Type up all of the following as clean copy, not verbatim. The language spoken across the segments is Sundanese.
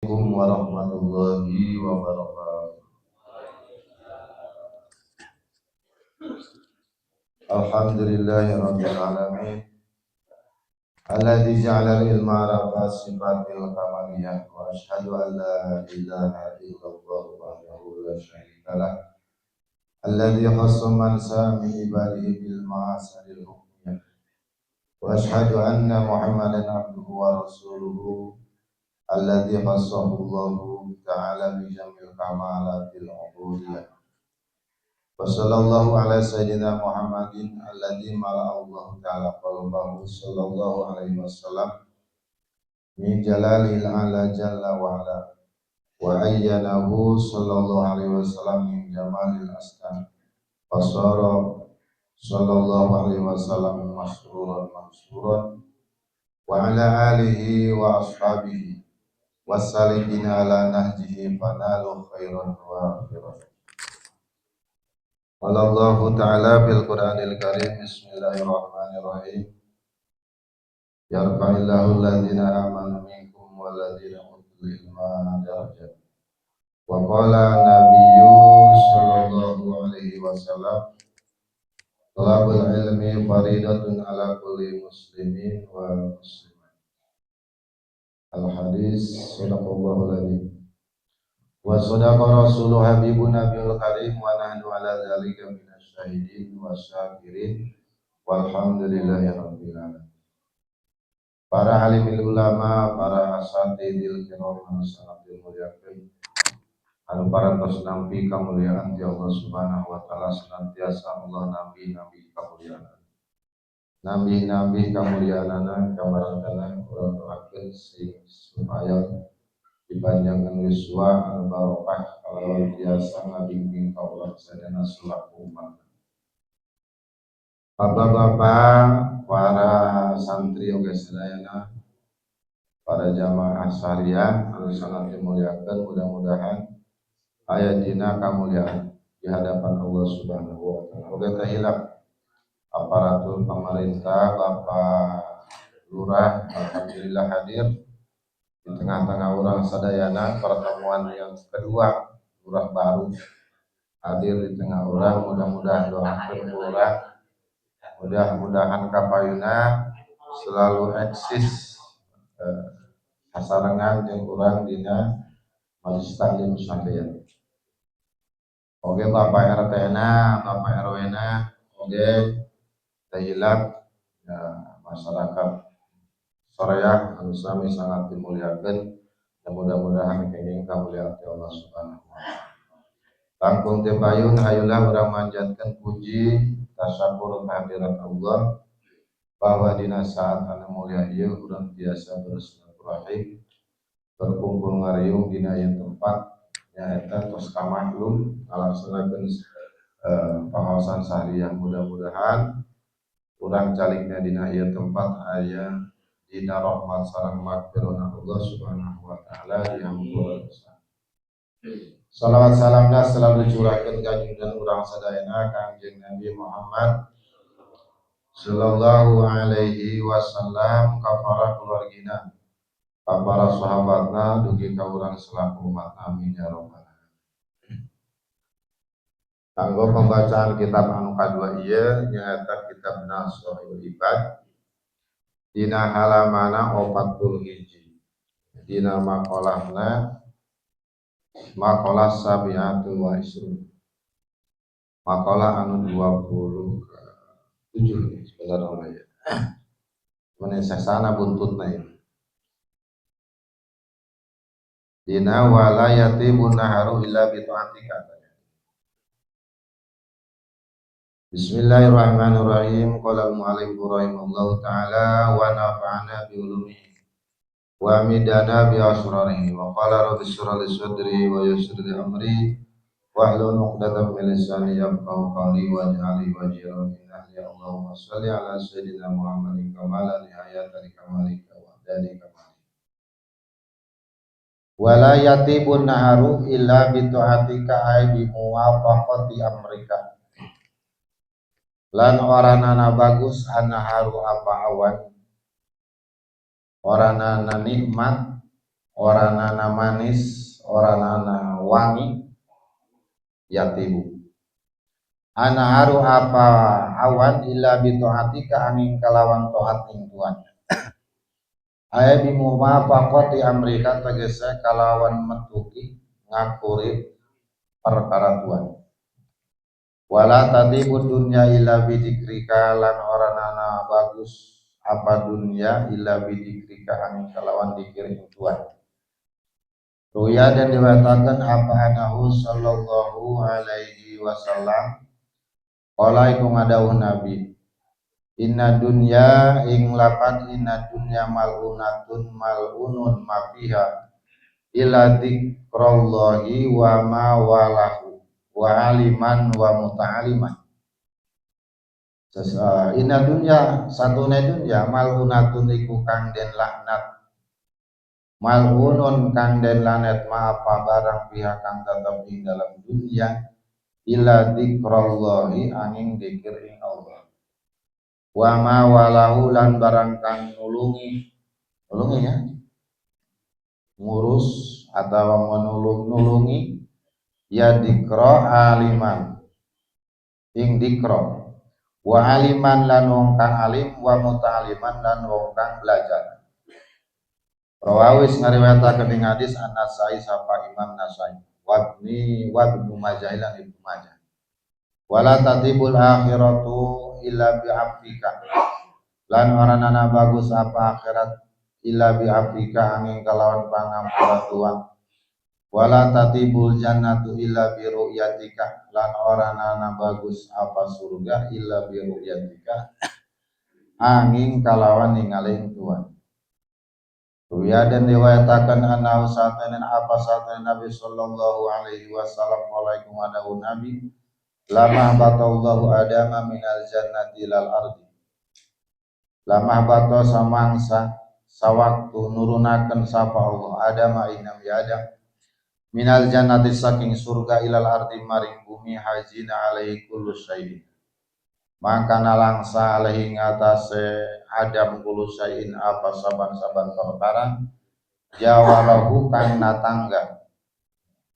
Assalamualaikum warahmatullahi wabarakatuh. Alhamdulillahi rabbil alamin. Alladzi ja'ala al-ilma ala sifatil kamaliyah wa asyhadu an la ilaha illallah wahdahu la syarika lah. Alladzi khassa man sa'a min ibadihi bil ma'asiril hukmiyah. Wa asyhadu anna Muhammadan abduhu wa rasuluhu alladzi khassahu Allahu ta'ala bi jamil kamalatil ubudiyah. Wa sallallahu ala sayyidina Muhammadin alladzi mala'a Allah ta'ala qalbahu sallallahu alaihi wasallam min jalalil ala jalla wa ala wa ayyanahu sallallahu alaihi wasallam min jamalil astan fasara sallallahu alaihi wasallam masruran mansuran wa ala alihi wa ashabihi wasalikina ala nahjihi fanalu khairan wa akhiran. Qala Allahu ta'ala fil Qur'anil Karim, bismillahirrahmanirrahim. Yarfa'illahu alladhina amanu minkum walladhina utul ilma darajat. Wa qala nabiyyu sallallahu alaihi wasallam, talabul ilmi faridatun ala kulli muslimin wa muslimat. Al hadis sadaqallahu alazim. Wa sadaqa rasuluhu habibun nabiyul karim wa nahnu ala dzalika minasyahidin wa syakirin walhamdulillahi rabbil alamin. Para alimil ulama, para asatidil kiram anu sangat dimuliakeun, anu parantos nampi kamuliaan ti Allah Subhanahu wa taala, senantiasa Allah nampi-nampi kamuliaan. Nambi-nambi kamuliaanana kamarantana urang doakeun sing supaya dipanjangkeun yuswa anu barokah kalawan tiasa ngabimbing ka urang sadayana selaku umat. Bapak-bapak, para santri oge sadayana, para jamaah syariah anu sangat dimuliakeun, mudah-mudahan aya dina kamuliaan di hadapan Allah Subhanahu wa taala. Oge teu hilap aparatur pemerintah, Bapak Lurah, alhamdulillah hadir di tengah-tengah urang sadayana. Pertemuan yang kedua, lurah baru hadir di tengah urang. Mudah-mudahan doakeun urang, mudah-mudahan kapayuna selalu eksis sasarengan jeung urang dina majelis taklim syariah. Oke, Bapak RT na, Bapak RW na, oke teu hilap ya, masyarakat Soreang anu sami sangat dimuliakan dan mudah-mudahan kenging kamuliaan ti Allah Subhanahu wa taala. Langkung teu payun, hayulah urang manjatkeun puji tasyakur kehadirat Allah bahwa dina saat anu mulia ieu urang tiasa bersilaturahim, berkumpul ngariung dina ieu tempat, nyaeta tos kamaklum ngalaksanakeun pengaosan syariah. Mudah-mudahan urang calikna dina ieu tempat aya dina rahmat sareng magfirah Allah Subhanahu wa taala, dihampura dosa. Salawat salamna selalu dicurahkeun ka junjungan urang sadayana, Kangjeng Nabi Muhammad sallallahu alaihi wasallam, ka para keluargina, ka para sahabatna, dugi ka urang selaku umat. Amin ya rabbal alamin. Kanggo pembacaan kitab anu kadua ieu nyaeta kitab Nashihul Ibad dina halamana 41, dina makalahna makalah sabi'atu wa isrun, makalah anu 27 sebenarnya ya. Mana sasana buntutna ini. Dina wala yatibun naharu illa bi ta'atika. Bismillahirrahmanirrahim. Qala al-mu'allif rahimahullahu taala wa nafa'ana bi ulumihi wa amidana bi asrarihi wa qala rabbi shrah li sadri wa yassir li amri wahlul 'uqdatam min lisani yafqahu qawli waj'alni waziran min ahli. Allahumma shalli ala sayyidina Muhammadin kamala nihayata li kamalika wa dani kamali. Wala yatibun naharu illa bi ta'atika ay bi muwafaqati amrika. Lan oranana bagus anaharu apa awan, oranana nikmat. Ora nana manis, ora nana wangi. Yatibu anaharu apa awan illa bi taatika angin kalawan taat ing Tuhan. Aya bi muwafaqati amrika tegese kalawan metuki ngakuri perkara Tuhan. Wala tatibu dunya illa bi dzikrika lan ora nana bagus apa dunya illa bi dzikrika angin kalawan dikir ing Tuhan. Ruya dan diriwayatkan apa anahu sallallahu alaihi wasallam qala iku ngadawuh Nabi, inna dunya ing lapat inna dunya mal'unatun mal'unun ma fiha illa dzikrallahi wa ma walahu wa aliman wa muta'aliman. Inna dunya satune dunya mal'unatun iku kang den laknat, mal'unun kang den laknat ma apa barang pihak kang tetep ing dalam dunya illa dzikrallahi angin dikir ing Allah wa ma walahu lan barang kang nulungi, nulungi ya, ngurus atau menulung nulungi ya dikra aliman ing dikra wa aliman lan wong kang alim wa muta'aliman lan wong kang belajar. Rawawis ngariwayataken ing hadis An-Nasai sapa Imam Nasai wabni wa Ibnu Majah lan Ibnu Majah. Wala tatibul akhiratu illa bi'afika lan ora nana bagus apa akhirat illa bi'afika angin kalawan pangampura Tuhan. Wala tatibul jannatu illa bi ru'yatika lan ora nana bagus apa surga illa bi ru'yatika angin kalawan ningali Tuhan. Ruya dan riwayatakan annahu satanen apa satanen Nabi sallallahu alaihi wasallam alaikum adahu Nabi lama batallahu adama minal jannati ilal ardi lama bato samangsa sawaktu nurunaken sapa Allah adama ing Nabi Adam minal jannati saking surga ilal ardi maring bumi hazina alaihi kullu syai'in maka nalangsa alaihi ngatasé Adam kullu syai'in apa saban-saban perkara jawarahu kang natangga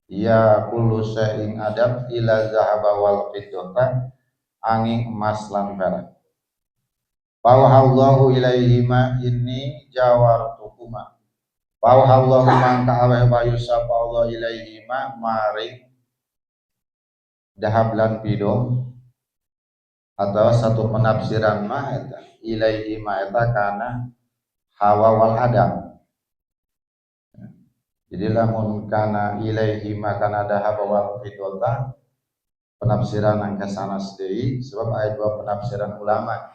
ya kullu syai'in Adam ila zahaba wal fiddata angin emas lan perak. Fawhallahu ilaihima inni jawartukuma. Fawhallahu mangka aweh wahyu sapa Allah ilaihima maring dahab lan pido atau satu penafsiran mah eta ilaihima eta kana Hawa wal Adam. Jadi lamun kana ilaihima kana dahab wal fiddata penafsiran angka sanes deui sebab aya dua penafsiran ulama.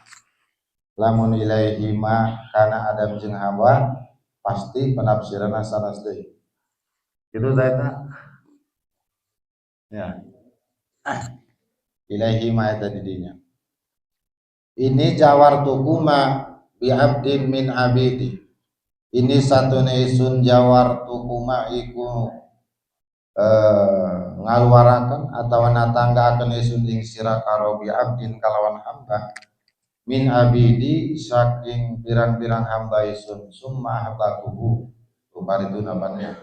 Lamun ilaihima kana Adam jeung Hawa pasti penafsiran sanes deui. Gitu saya ya. Ilaihima eta didinya. Ini jawartukuma bi abdin min abidi. Ini satune isun jawartukuma iku ngaluaraken atawa natanggaaken isun ing sira karo bi abdin kalawan hamba min abidi saking pirang-pirang hamba isun summa ahbatuhu itu namanya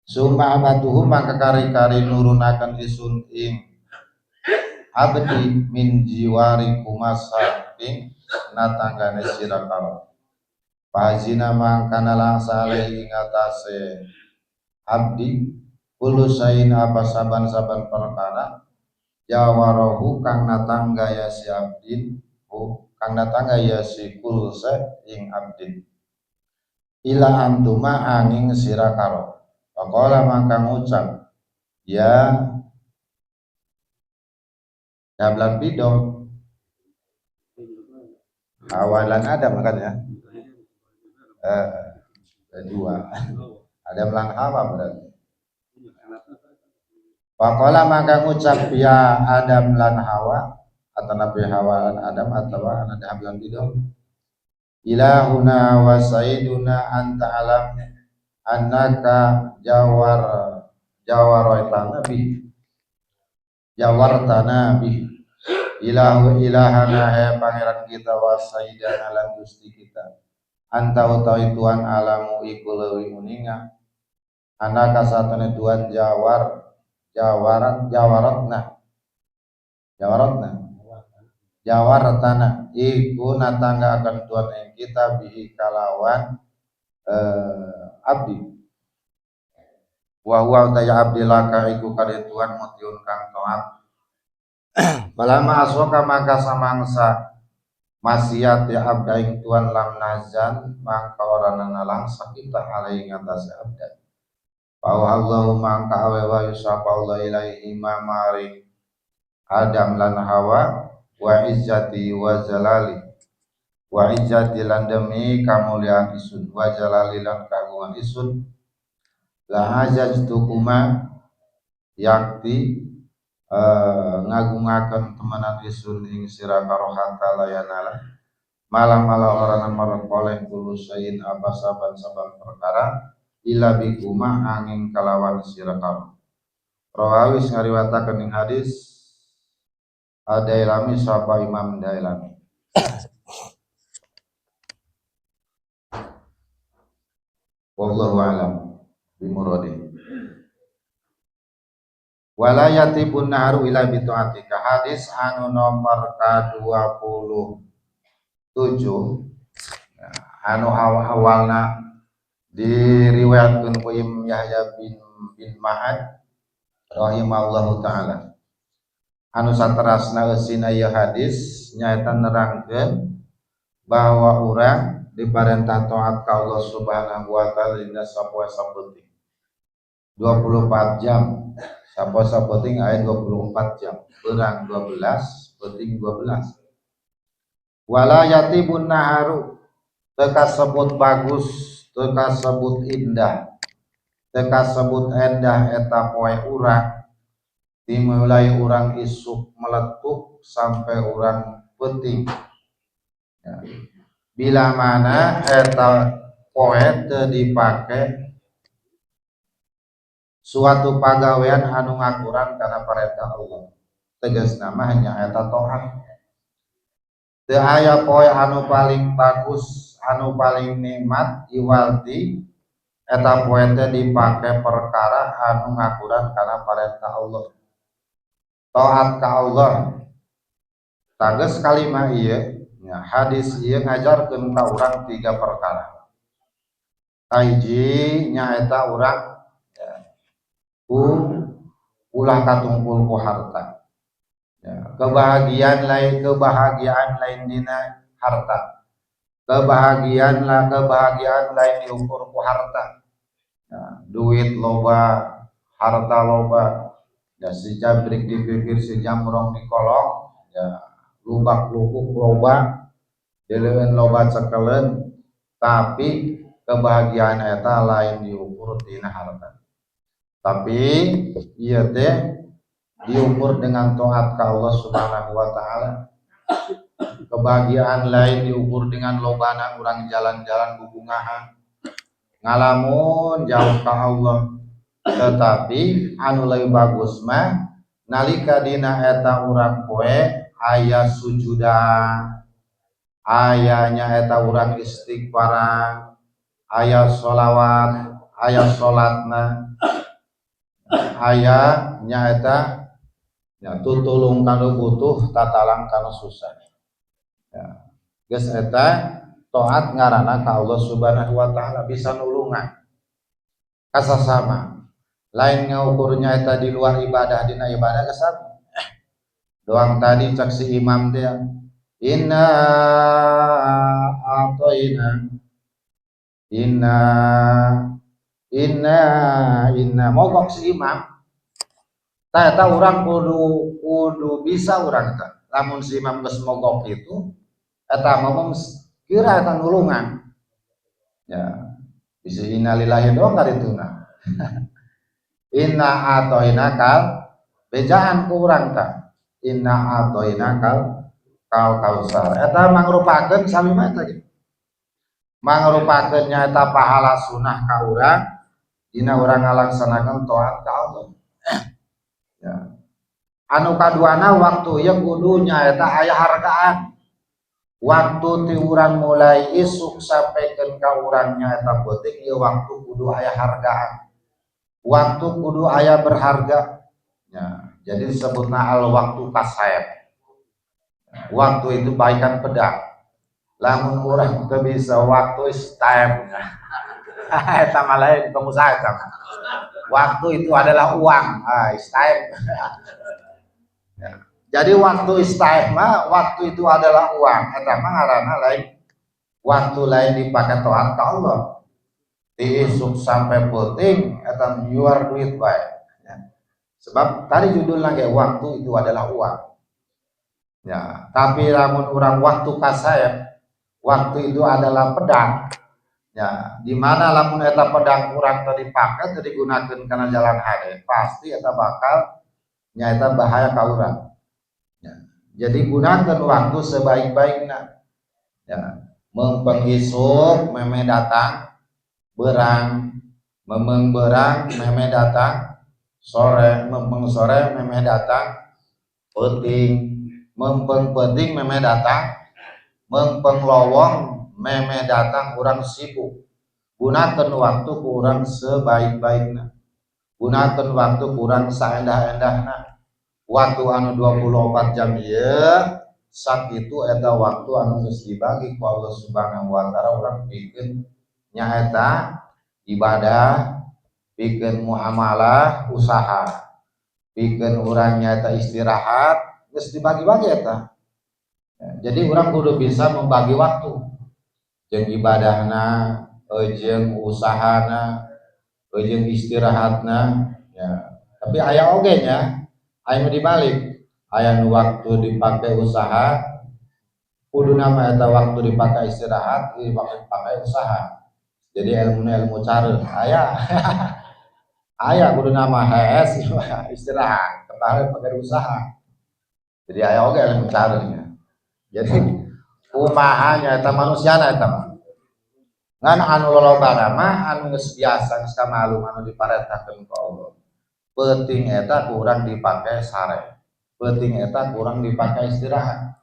summa ahbatuhu maka kari-kari nurunaken isun ing abdi min jiwari kuma saking natanggane sira karo fahazina mangkana langsa alaihi ing atase abdi kullu sayin apa saban-saban perkara jawarahu kang natangga ya si abdin kang natangga ya si kulsa ing abdin ila antuma angin sira karo. Faqala mangka ngucap ya Dablan pido awalan Adam kan ya dua Adam lan Hawa berarti. Faqala maka ngucap ya Adam lan Hawa atau Nabi Hawa lan Adam atau Adam lan Bido Ilahuna wa sayyiduna anta alam annaka jawar jawaraita nabi jawartana bi ilahu ilahana he pangeran kita wa sayyidana lan gusti kita Anta utawi Tuhan alamu iku leuwih uninga anaka satane Tuhan jawar jawarat jawaratna jawaratna jawaratana iku natangga akan Tuhan ing kita bihi kalawan abdi wa huwa ta abdi laka iku kade Tuhan mutiun kang taat. Balama asoka maka samangsa maksiat ya abda ing Tuhan lam nazan mangka ora nalangsa kita alai ngatasé abda. Bahwa Allahu mangka awe wa yusapa Allah ilaihi ma maring Adam lan Hawa wa izzati wa jalali wa izzati lan demi kamuliaan isun wa jalali lan kagungan isun la azajtukuma yakti ngagungaken temenan isun ing sira karo hatta layanala malah-malah orang markoleh kulu sayin apa saban-saban perkara ila bikuma angin kalawan sira karo. Rawawis ngariwataken ing hadis Ad-Dailami sapa Imam Dailami. Wallahu a'lam bimuradi. Wala yatibun naharu ila bi ta'atika. Hadis anu nomor ka-27 anu awalna diriwayatkeun ku Imam Yahya bin Ma'ad rahimallahu taala. Anu saterasna eusina ieu hadis nyaeta nerangkeun bahwa urang diparentah taat ka Allah Subhanahu wa taala dina sapoe sapenting 24 jam. Sapoe sapenting aya 24 jam. Beurang 12, peuting 12. Wala yatibun naharu teu kasebut bagus, teu kasebut indah. Teu kasebut endah eta poe urang dimulai urang isuk meletup sampai urang peuting. Ya. Bila mana eta poe teu dipake suatu pagawean anu ngakuran kana parentah Allah. Tegasna mah nya eta taat. Teu aya poe anu paling bagus, anu paling nikmat iwalti eta poe teh dipake perkara anu ngakuran kana parentah Allah. Taat ka Allah. Tages kalimah ieu nya hadis ieu ngajarkeun ka urang tiga perkara. Kahiji nyaeta urang ya, ku ulah katungkul ku harta. Ya, kebahagiaan lain dina harta. Kebahagiaan lain diukur ku harta. Ya, duit loba, harta loba. Ya si jabrik di bibir, si jamrong di kolong, ya lubak lubuk loba, dileueun loba cekeleun, tapi kebahagiaan eta lain diukur tina harta. Tapi ieu teh diukur dengan taat ka Allah Subhanahu wa taala. Kebahagiaan lain diukur dengan lobana urang jalan-jalan bubungahan, ngalamun jauh ka Allah. Tetapi anu leuwih bagus mah nalika dina eta urang poe aya sujudan, aya nya eta urang istighfaran, aya sholawat, aya salatna, aya nyaeta ya tutulung kanu butuh, tatalang kanu susah. Ya, geus eta taat ngaranna ka Allah Subhanahu wa taala bisa nulungan kasasama. Lain ngukurnya eta di luar ibadah dina ibadah kesat. Doang tadi cak si imam teh inna a'tayna inna inna inna mogok si imam. Tah eta urang kudu bisa urang eta. Lamun si imam geus mogok itu eta ngomong kira eta nulungan. Ya, bisa innalillahi doang karituna. Inna atoina kal bejaan ku urang ta. Inna atoina kal kal kausar. Eta mangrupakeun sami mah eta ge. Mangrupakeun nyaeta pahala sunah ka urang dina urang ngalaksanakeun taat ka Allah. Ya. Anu kaduana waktu ieu kudu nyaeta aya hargaan. Waktu ti urang mulai isuk sampai ka urang nyaeta peuting ieu, waktu kudu aya hargaan, waktu kudu aya berharga ya. Jadi disebutna al waktu kassaif, waktu itu bagaikan pedang. Lamun urang teu bisa, waktu is time, eta mah lain pengusaha eta. Waktu itu adalah uang, ah, is time ya. Jadi waktu is time mah, waktu itu adalah uang, eta mah ngaranna lain waktu, lain dipakai taat ka Allah. Di isuk sampai peuting eta nyuar duit bae ya. Sebab tadi judulnya kayak waktu itu adalah uang ya. Tapi lamun urang waktu kassaif, waktu itu adalah pedang ya, di mana lamun eta pedang kurang tadi dipakai, teu digunakan karena jalan hade, pasti eta bakal nyaeta bahaya ka urang ya. Jadi gunakan waktu sebaik-baiknya ya. Mempeng isuk memeh datang berang, memeng berang memeh datang sore, mempeng sore memeh datang peuting, mempeng peuting memeh datang mempeng lowong, memeh datang urang sibuk. Gunakan waktu kurang sebaik-baiknya, gunakan waktu kurang saendah-endahna. Waktu anu 24 jam ya, sakitu eta waktu anu geus dibagi ku Allah Subhanahu wa Taala, urang pikeun nyaeta ibadah, pikeun muamalah, usaha, pikeun urang nyaeta istirahat, geus dibagi-bagi eta ya. Jadi urang kudu bisa membagi waktu jeung ibadahna, jeung usahana, jeung istirahatna ya. Tapi aya oge nya, aya nu dibalik, aya nu waktu dipakai usaha, kudu nama eta waktu dipakai istirahat dipakai pakai usaha. Jadi ilmu ilmu cara aya aya kudu nama HS istirahat ketahui pakai usaha. Jadi aya oge ilmu caranya. Jadi kumaha nya eta manusiana eta mah. Ngan anu lolobana mah anu geus biasa, geus kamalum anu diparentahkeun ku Allah, peuting eta kurang dipakai sare, peuting eta kurang dipakai istirahat,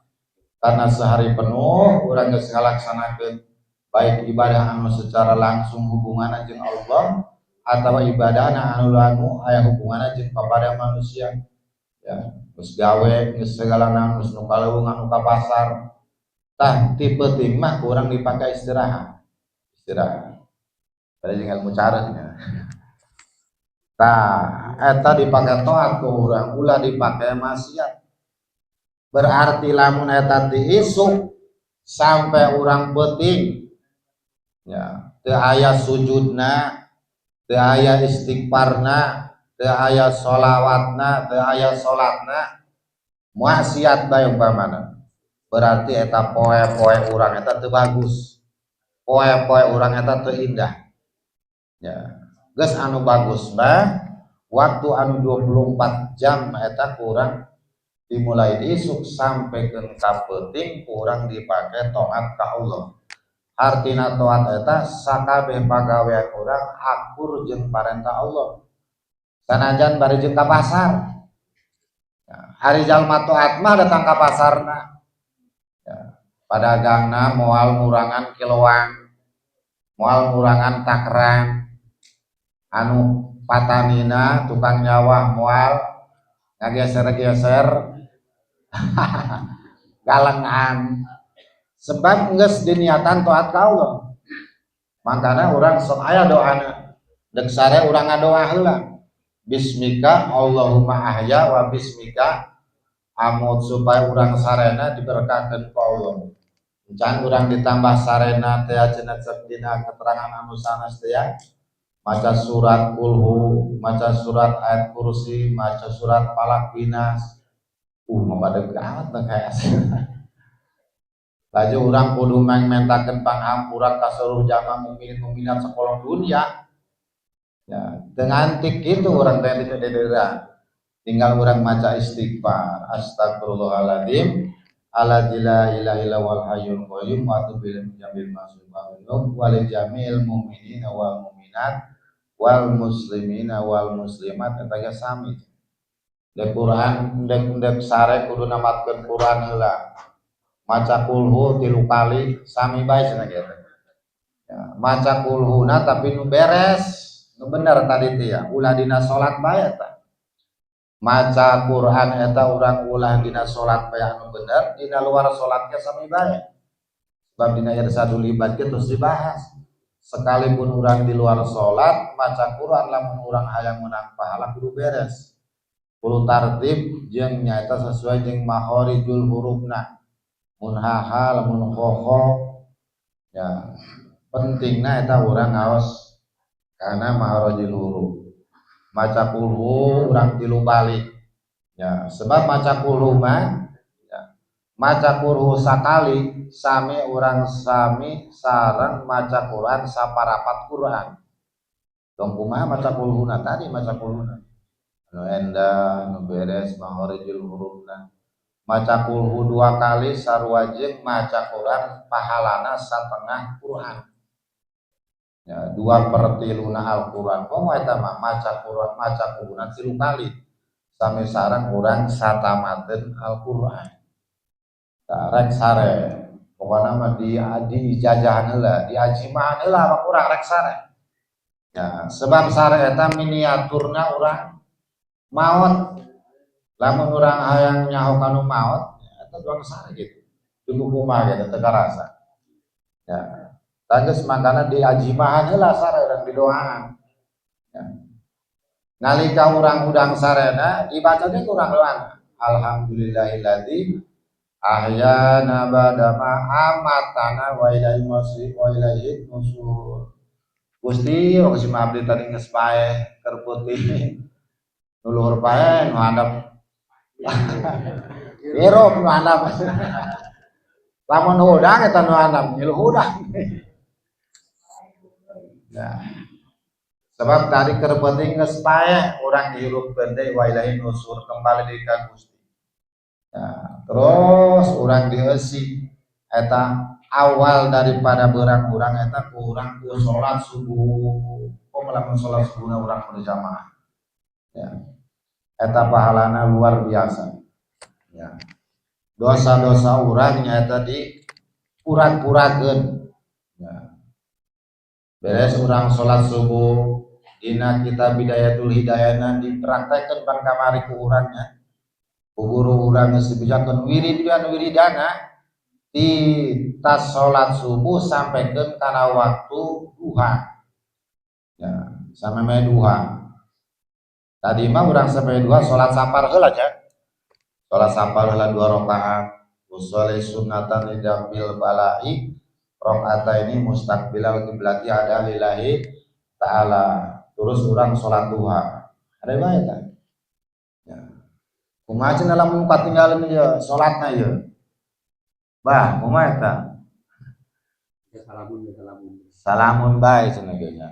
karena sehari penuh urang geus ngalaksanakeun baik ibadah anu secara langsung hubunganna jeung Allah atau ibadah anu anu aya hubunganna jeung kepada manusia ya. Geus gawe, geus segala naon, geus nu kaleuweung, anu ka pasar. Tah, ti peuting mah kurang dipakai istirahat, istirahat pada jeung ilmu caranya. Tah, eta dipakai taat ku urang, ulah dipakai maksiat. Berarti lamun eta ti isuk sampai urang peuting ya, teu aya sujudna, teu aya istighfarna, teu aya sholawatna, teu aya salatna, maksiat bae umpamana. Berarti eta poe-poe urang eta teu bagus. Poe-poe urang eta teu indah. Ya, geus anu bagus mah waktu anu 24 jam eta kurang dimulai isuk sampai ke peuting kurang dipakai taat ka Allah. Artina taat eta sakabeh pagawean urang akur jeung parentah Allah, sanajan bari jeung ka pasar ya. Hari jalma taat mah datang ka pasarna ya, padagangna moal murangan kiloan, moal murangan takran, anu patanina tukang nyawah moal ngageser-geser galengan, sebab geus diniatan taat ka Allah. Makanya urang sok aya doana, dek sare urang ngadoa heula, bismika Allahumma ahya wa bismika amut, supaya urang sarena diberkahkan ku Allah. Can urang ditambah sarena teh cenah dina keterangan anu sanes teh ya, maca surat kulhu, maca surat ayat kursi, maca surat falaq binas. Mapadeg amat teh kayak. Laju urang kudu mentakeun pangampura ka seluruh jamaah mukminin mukminat sekolah dunia. Ya, dengan tik itu urang teh tidak. Tinggal urang maca istighfar, astagfirullahaladzim, alladzi la ilaha illa wal hayyul qayyum wa atubu ilaihi jamil masum wa li jamil mu'minina wal mu'minat wal muslimina wal muslimat, eta ge sami. Dek Quran, dek dek sare kudu namatkeun Quran heula. Maca kulhu tilu kali sami bae cenah gitu. Ya, maca kulhuna tapi nu beres, nu bener tadi teh ya, ulah dina salat bae eta. Maca Quran eta urang ulah dina salat bae anu bener, dina luar salatnya sami bae. Sebab dina Irsyadul Ibad ge terus dibahas. Sekalipun urang di luar salat maca Quran, lamun urang hayang menang pahala kudu beres. Kudu tartib jeung nyaeta sesuai jeung makharijul hurufna. Mun haha, lamun khoho, ya pentingna eta urang ngaos karena makharijul huruf. Maca kulhu urang tilu balik ya, sebab maca kulhu mah ya, maca kulhu sakali sami urang sami sareng maca Quran saparapat Quran dong. Kumaha maca kulhuna tadi? Maca kulhuna nu endah, nu beres makharijul hurufna. Maca kulhu dua kali sarua jeung maca Quran, pahalana satengah Quran ya, 2/3 Al-Quran. Komo eta mah maca Quran, maca Quran tilu kali sami sareng urang satamateun Al-Quran. Tah, rek sare pokokna mah di ijajahan heula, diajimahan heula mah urang rek sare ya, sebab sare eta miniaturna urang maot. Lamun urang hayang nyaho kanu maot ya, eta doang sare gitu, cukup kumaha gitu teu karasa ya. Tangges mangkana diajimahan heula sare urang, didoaan ya. Nalika urang hudang sarena dibaca ge kurang doana, alhamdulillahilladzi ahyana ba'dama amatana wa ilaihi masir wa ilaihi nusur. Gusti, waktu si abdi tadi geus paeh keur peuting, nu luhur paeh, nu handap hirup, nu handap lamun hudang eta nu handap ngilu hudang. Nah, sebab tadi keur peuting geus paeh, urang dihirupkeun deui, wa ilaihi nusur, kembali deui ka Gusti. Nah, terus urang dieusi eta awal daripada beurang urang eta ku urang ku salat subuh. Komo lamun salat subuhna urang berjamaah. Ya. Eta pahalana luar biasa. Ya. Dosa-dosa urang nyaeta di purag-purageun. Ya. Beres urang salat subuh, dina kitab Bidayatul Hidayahna dipraktekeun pan kamari ku urangnya. Ku guru urang geus dibejakeun wirid wiridana di tas salat subuh sampaikan kana waktu duha. Ya, sampai meh duha. Tadi mah urang sampai duha salat sapar heula nya. Salat sapar heula dua rakaat. Usolli sunnatan lidaf'il bala'i ini mustaqbilal kiblati ada lillahi ta'ala. Terus urang salat duha. Ada bae ta? Ya. Kumaha cenah lamun katinggalan ieu salatna ieu? Bah, kumaha eta? Ya, salamun ya, salamun. Salamun bae cenah ge nya.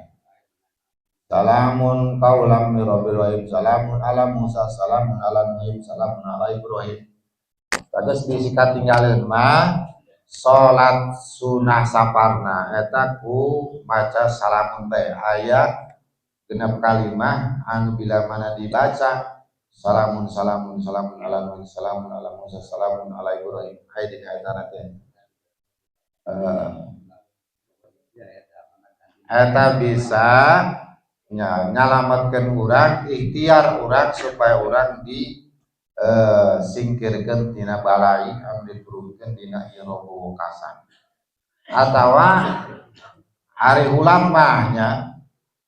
Salamun qaulam min rabbir rahim, salamun ala Musa, salamun ala Nuh, salamun ala Ibrahim. Terus bisi katinggalan mah salat sunah saparna eta ku maca salamun bae. Aya genep kalimah anu bila mana dibaca salamun salamun salamun ala Nuh, salamun ala Musa, salamun ala Ibrahim. Aya dina eta teh. Eta bisa nya nyalamatkeun urang, ikhtiar urang supaya urang di singkirkeun tina balai anu diturunkeun dina ieu kasan. Atawa hari hulap mah nya,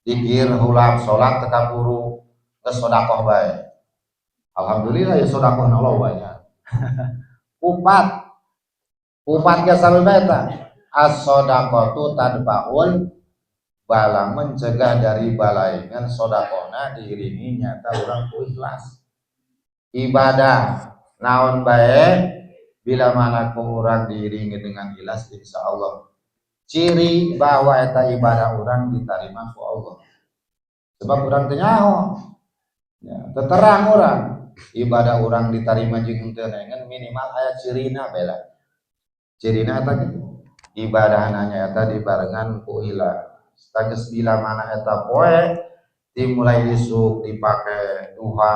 dikir hulap salat teu kaburu geus sedekah bae. Alhamdulillah ya, sedekahna loba nya. Kupat. Kupat ge sami bae tah. As-shadaqatu tadfa'ul bala, mencegah dari balai, ngan sodakohna diiringi nyata urang ku ikhlas. Ibadah naon bae bila mana ku urang diiringi dengan ikhlas, insya Allah ciri bahwa eta ibadah urang diterima ku Allah, sebab urang teu nyaho ya, teterang urang ibadah urang diterima jeung henteu, ngan minimal aya cirina bela cirina eta gitu, ibadah nanya eta dibarengan ku ikhlas. Tegas bila mana eta poe dimulai isuk dipake duha,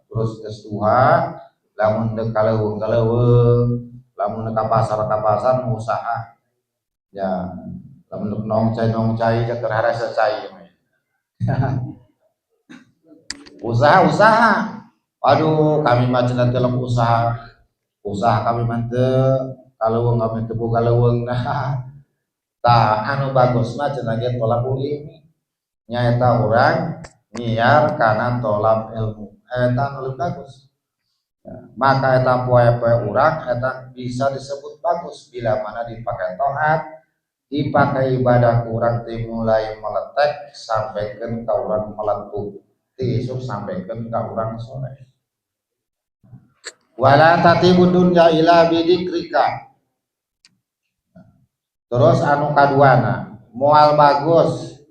terus geus duha lamun deuk kaleuweung kaleuweung, Lamun ka pasar usaha ya, lamun nong cai nong cai keur harasa cai, usaha usaha. Aduh, kami mah cenah teu usaha usaha, kami mah teu kaleuweung, kami teu boga leuweung. Nah, tah anu bagus mah cenah ge tolabul ilmi, nyaeta urang nyiar kana tolab ilmu, eta anu lebih bagus ya. Maka eta poe-poe urang eta bisa disebut bagus bila mana dipakai toat, dipakai ibadah. Kurang dimulai meletek sampaikan ke urang meletup ti isuk sampaikan ke urang sore. Wala tatibud dunya illa bidzikrika. Terus anu kaduana, moal bagus,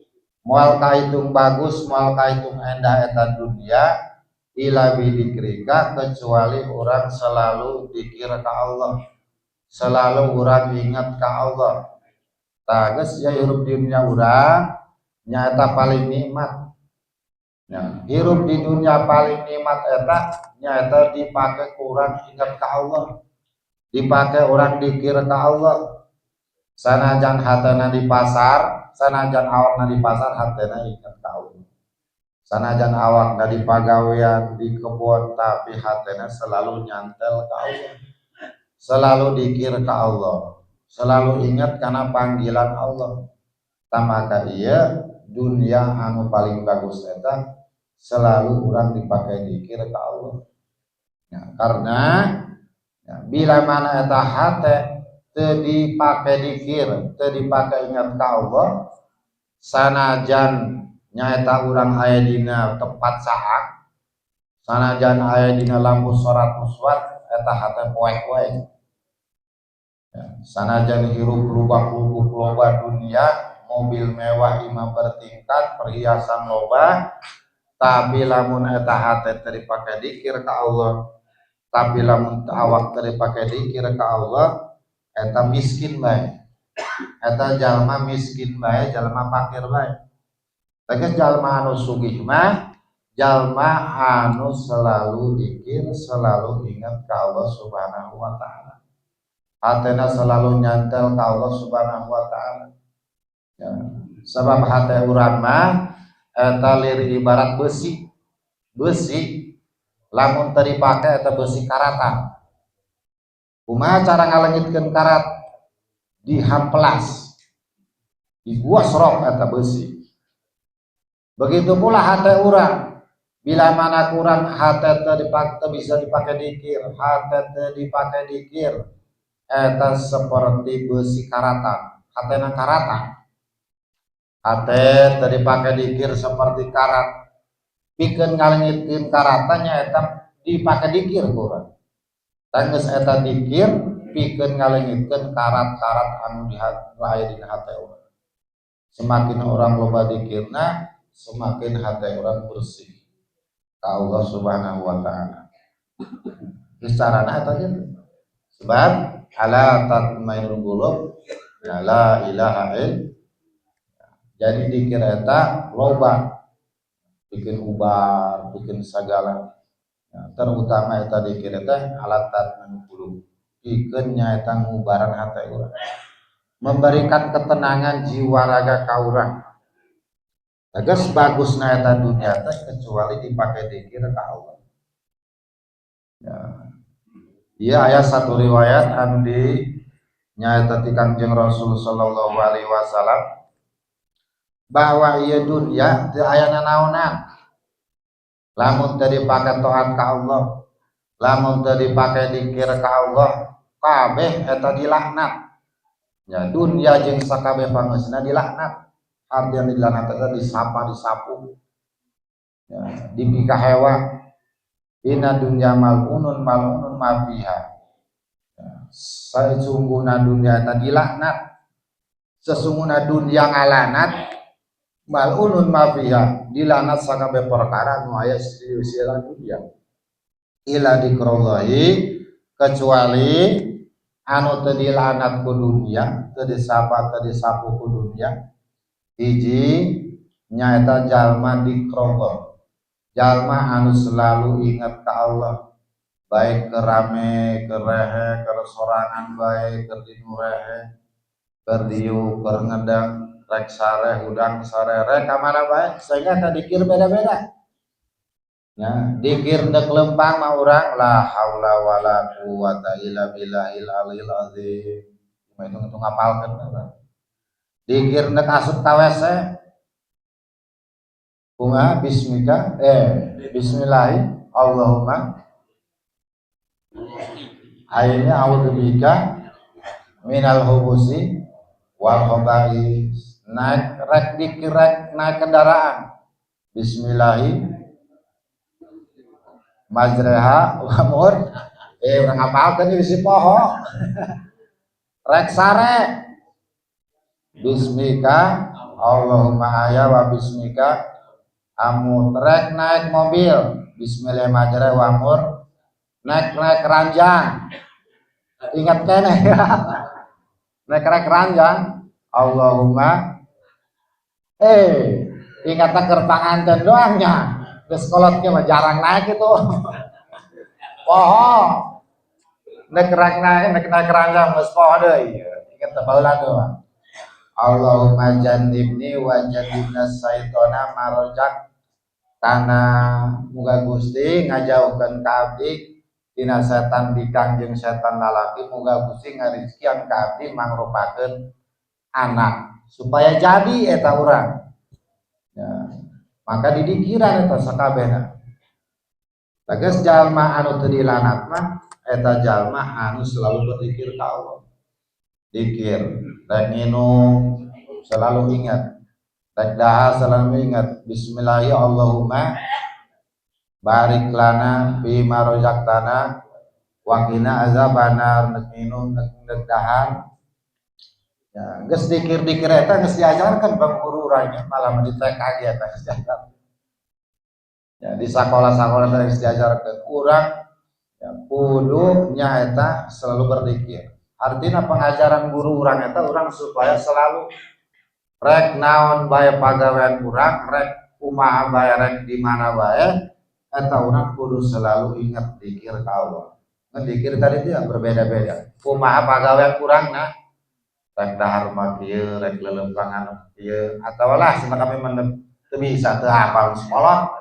moal kahitung bagus, moal kahitung endah eta dunia illa bidzikrika, kecuali orang selalu dikir ka Allah, selalu orang ingat ka Allah. Tah, geus ya, hirup di dunia urang nyaeta paling nikmat. Ya, hirup di dunia paling nikmat eta nyaeta dipake kurang ingat ka Allah, dipake orang dikir ka Allah. Sanajan hatena di pasar, sanajan awakna di pasar, hatena ingat ka Allah. Sanajan awakna di pagawean, di kebun, tapi hatena selalu nyantel ka Allah, selalu dikir ka Allah, selalu ingat karena panggilan Allah. Maka iya dunia anu paling bagus eta selalu orang dipakai dikir ke Allah ya, karena ya, bila mana eta hate teu dipake dikir, teu dipake ingat ka Allah, sanajan nyaeta urang aya dina tempat saat, sanajan aya dina lampu 100 watt, eta hate poek wae ya. Sanajan hirup lubak-lubuk loba dunia, mobil mewah, imah bertingkat, perhiasan loba, tapi lamun eta hate teu dipake dikir ka Allah, tapi lamun awak teu dipake dikir ka Allah, eta miskin bae, eta jalma miskin bae, jalma fakir bae. Tegas jalma anu sugih mah jalma anu selalu dikir, selalu ingat ka Allah Subhanahu wa Ta'ala, hatena selalu nyantel ka Allah Subhanahu wa Ta'ala ya. Sebab hate urang mah eta lir ibarat besi. Besi lamun teu dipake eta besi karatan. Kumaha cara ngalengitkeun karat? Dihampelas, digosrok eta besi. Begitu pula hate urang, bila mana kurang hate teu dipake, bisa dipakai dikir, hate teu dipake dikir, eta seperti besi karatan, hatena karatan. Hate teu dipake dikir seperti karat. Pikeun ngalengitkeun karatannya eta dipake dikir kurang. Tanggeus eta dikir pikeun ngalengitkeun karat-karat anu di aya dina hate urang. Semakin orang loba dikirna, semakin hati orang bersih ka Allah Subhanahu wa Ta'ala. Carana eta gitu. Sebab ala tatmainul qulub ya la ilaha ill. Jadi dikir eta loba, bikin ubar, bikin segala ya, terutama eta dikir eta alat tatmainul qulub, pikeun nyaeta ngubaran hati urang, memberikan ketenangan jiwa raga ka urang. Tegas bagus eta dunia teh kecuali dipakai dikir ka Allah. Ya. Iya, aya satu riwayat anu di nyaeta ti Kangjeng Rasul sallallahu alaihi wasallam bahwa ieu dunia teu aya nanaonan lamun teu dipake taat ka Allah, lamun teu dipake dikir ka Allah, kabeh eta dilaknat. Ya, dunia jeung sakabeh pangeusna dilaknat. Artinya dilaknat eta disapa, disapu. Ya, dipikahewa. Inna dunya mal'unun mal'unun ma fiha. Ya, sesungguhna dunia eta dilaknat. Sesungguhna dunia ngalanat, mal'unun ma fiha, dilaknat sakabeh perkara nu aya di dunia. Illa dzikrullahi, kecuali anu teu dilaknat ku dunia, teu disapa, teu disapu ku dunia. Hiji nyaeta jalma dzikrullah, jalma anu selalu ingat ka Allah. Baik ke rame, ke rehe, ke sorangan bae, ke dinu rehe, keur diuk, keur ngedang, rek sare, hudang sare, rek ka mana bae, sehingga eta dikir beda-beda. Nah, dikir dek lempang mah urang la haula wala quwata illa billahil aliyil azim. Mah itu ngapalkeun urang. Dikir dek asup ka WC. Kumaha bismika bismillahi Allahumma akhirnya a'udzubika minal khubusi wal khaba'is. Naik rek dikir rek naik kendaraan. Bismillahi majreha wa mur urang hafalkeun bisi poho. Rek sare bismika Allahumma ahya wa bismika amut. Rek naik mobil bismillah majreha wa mur. Naik naik ranjang, ingat kene ya, naik naik ranjang Allahumma ingat keur panganten doangnya. Geus kolot ge mah jarang naik itu. Poho. Naik naik naik naik naik ranjang geus poho deui. Ingat teh baheula doang. Allahumma jannibni wa jannibna syaitona marojak tanah, muga Gusti ngajauhkeun ka abdi tina setan bikang jeung setan lalaki, muga Gusti ngarizkian ka abdi mangrupakeun anak supaya jadi eta urang ya, maka didikiran eta sakabehna. Tegas jalma anu teu dilanat mah eta jalma anu selalu berzikir ka Allah. Dikir rek nginum selalu ingat, rek dahar selalu ingat bismillahirrahmanirrahim Allahumma barik lana fima razaqtana wa qina azabannar. Nek minum, nek dahar ya geus dikir-dikir eta geus diajarkan bang guru urangnya, malah di TK ge eta geus diajarkan ya, di sekolah-sekolah teh geus diajarkan urang ya, kudu nya eta selalu berzikir. Artinya pengajaran guru urang eta urang supaya selalu rek naon bae pagawean urang, rek kumaha bae, rek di mana bae eta urang kudu selalu ingat dikir ka Allah. Dikir tadi itu ya berbeda-beda kumaha pagawean urang. Nah, rek dahar mah kieu, rek leuleumpangan kieu, atawa lah cenah kami mendem teu bisa, teu hafal sekolah,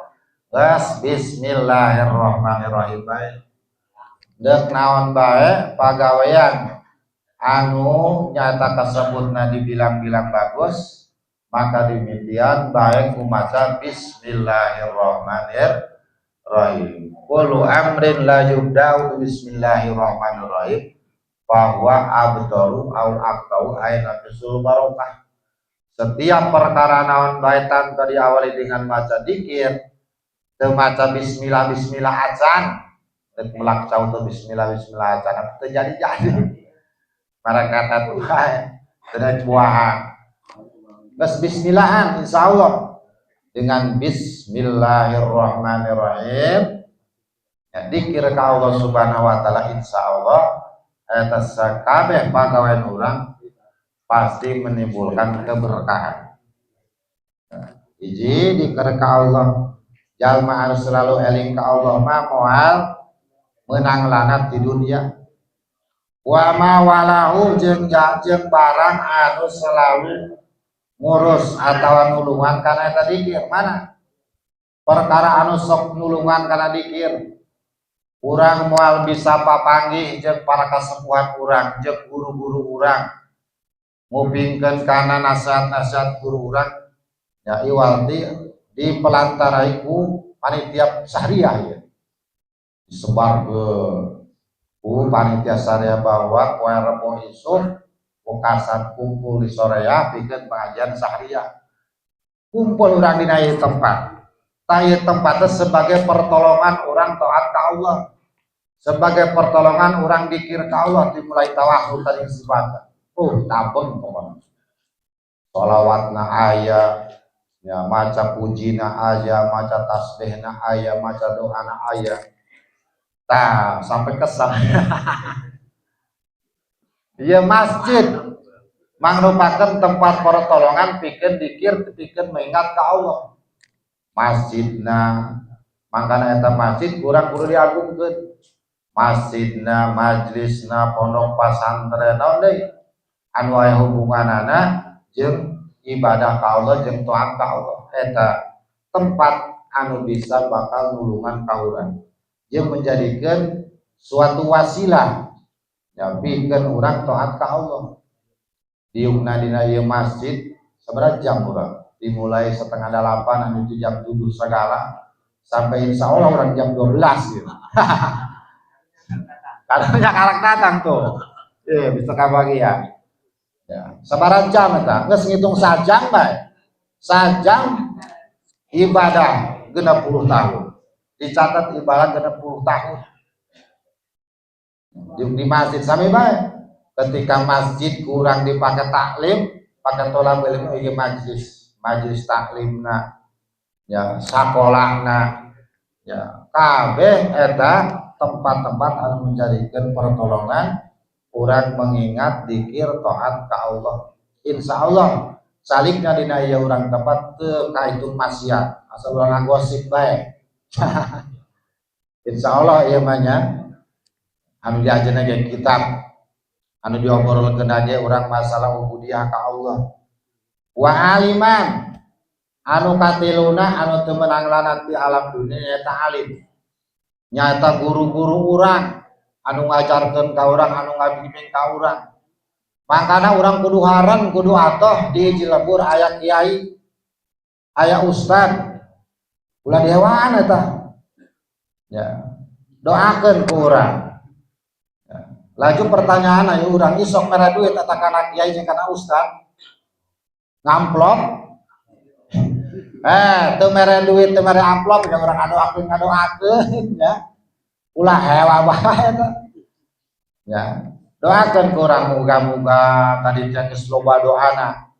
geus bismillahirrahmanirrahim bae. Dek naon bae pagawean anu nyata kasebutna dibilang-bilang bagus, maka demikian bae kumaca bismillahirrahmanirrahim. Kullu amrin la yubda'u bismillahirrahmanirrahim bahwa abtaru au aqtau aina bisul barokah. Setiap perkara naon bae tanpa diawali dengan maca dikir, teu maca bismillah bismillah acan, rek melak cau teu bismillah bismillah acan, teu jadi-jadi. Mereka Tuhan tidak buahan. Geus bismillahan, insyaallah dengan bismillahirrahmanirrahim ya, dikir ka Allah Subhanahu wa taala, insyaallah eta sakabeh pagawean urang pasti menimbulkan keberkahan. Nah, hiji dikir ka Allah, jalma harus selalu eling ka Allah mah moal menang lanat di dunia. Wa ma walahu jeung jeung barang anu selalu ngurus atau nulungan kana eta dikir. Mana perkara anu sok nulungan kana dikir, urang moal bisa papanggih jeung para kasepuhan urang jeung guru-guru urang, ngupingkeun kana nasihat-nasihat guru urang ya, iwal di pelantarai ku panitia syahriah ya, disebar ke ku panitia syariah bahwa poe Rebo isuk wekasan kumpul di soreya pikeun pengajian syahriah. Kumpul urang dina ieu tempat. Tah, ieu tempatnya sebagai pertolongan orang taat ka Allah, sebagai pertolongan orang dikir ka Allah, dimulai tawasul tadi dibaca. Oh, tampun pokoknya sholawatna aya ya, maca pujina aya, maca tasbihna aya, maca doana aya. Tah, sampai kesal. Ya, masjid mangrupakeun tempat pertolongan pikeun dikir, pikeun mengingat ka Allah. Masjidna, mangkana eta masjid kurang kudu diagungkeun. Masjidna, majlisna, pondok pasantren, naon deui anu aya hubunganana jeung ibadah ka Allah jeung taat ka Allah, eta tempat anu bisa bakal nulungan ka urang jeung menjadikan suatu wasilah ya pikeun urang taat ka Allah. Diukna dina ieu masjid sabaraha jam urang dimulai 7.30, anu itu jam 7 segala, sampai insya Allah urang jam 12 gitu. Karena karak datang tuh. Iya, bisa kabagian. Ya, sabaraha jam eta? Geus ngitung sajam bae. Sajam ibadah 60 tahun. Dicatat ibadah 60 tahun. Di masjid sami bae. Ketika masjid kurang dipakai taklim, pakai tolak ilmu, ieu majlis, majlis taklimna, ya sakolahna, ya kabeh eta tempat-tempat anu menjadikan pertolongan urang mengingat dikir taat ka Allah. Insya Allah salikna dina ieu urang tempat teu kahitung maksiat, asal urang ngagosip bae. Insya Allah ieu mah nya anu diajarna ge kitab, anu diobrolkeun ge urang masalah ubudiyah ka Allah. Wa aliman, anu katiluna anu teu meunang laknat di alam dunia nyaeta alim, nyata guru-guru urang anu ngajarkeun ka urang, anu ngabimbing ka urang. Makana urang kudu haran, kudu atoh di hiji lembur aya kiai, aya ustad, ulah dihewaan eta ya, doakeun ku urang ya. Laju pertanyaan, ayo urang isok mere duit eta kana kiai jeung kana ustad, ngamplop, teu mere duit, teu mere amplop, ya urang ngadoakeun ngadoakeun ya, ulah hewa bae eta ya. Doakeun ku urang, muga-muga tadi teh geus loba doana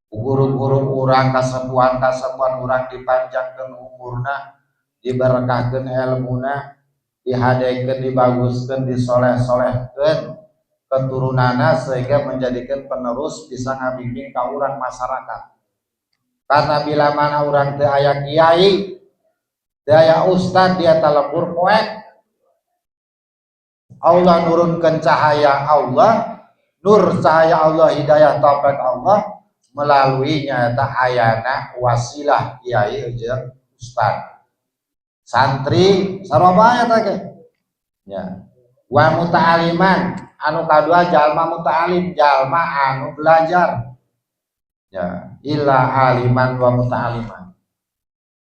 guru-guru urang, kasepuhan-kasepuhan urang, dipanjangkeun umurna, diberkahkeun ilmuna, dihadekeun, dibaguskeun, disoleh-solehkeun keturunanna sehingga menjadikan penerus bisa ngabimbing ka urang masyarakat. Karena bila mana urang teu aya kiai, teu aya ustad, dia lembur poek. Allah nurunkan cahaya Allah, nur cahaya Allah, hidayah taufik Allah melalui nyata ayana wasilah kiai jeung ustad. Santri sarua bae eta ge. Ya. Wa muta'aliman, anu kadua jalma muta'alim, jalma anu belajar. Ya, illa aliman wa muta'aliman.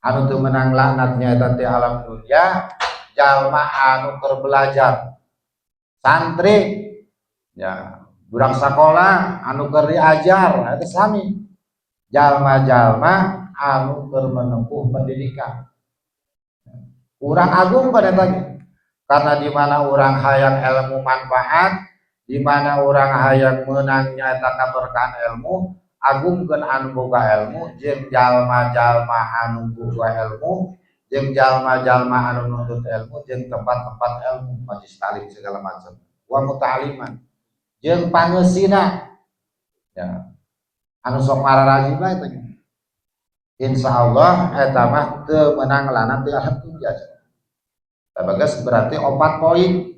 Anu teu meunang laknat nyaeta ti alam dunia jalma anu keur belajar. Santri ya, budak sekolah anu keur diajar eta sami, jalma-jalma anu keur menempuh pendidikan. Urang agung pada tadi karena di mana urang hayang ilmu manfaat, di mana urang hayang menang nyata keberkahan ilmu, agungkeun anu boga ilmu jeung jalma-jalma anu boga ilmu jeung jalma-jalma anu nuntut ilmu jeung tempat-tempat ilmu, majlis taklim segala macam. Wa muta'aliman jeung pangeusina ya, anu sok mararaji bae teh, insyaallah eta mah teu meunang laknat di alam dunia. Bagus, berarti opat poin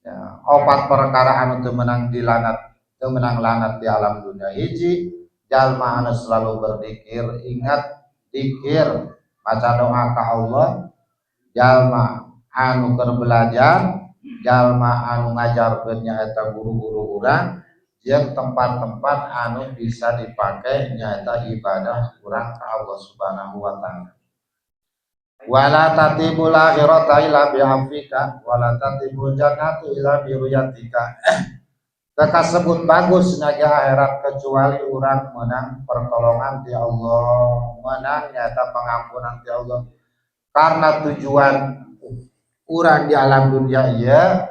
ya, opat perkara anu teu meunang dilanat, teu meunang laknat di alam dunia. Hiji, jalma anu selalu berzikir, ingat dikir, baca doa ka Allah, jalma anu keur belajar, jalma anu ngajarkeun nyaeta guru-guru urang, jeung tempat-tempat anu bisa dipakai nyaeta ibadah urang ka Allah Subhanahu wa taala. Wala tatibul akhirata illa bi'afika wala tatibul jannatu illa bi ru'yatika. Kasebut bagus naga akhirat kecuali urang menang pertolongan ti Allah, menang nyata pengampunan ti Allah. Karena tujuan urang di alam dunia iya,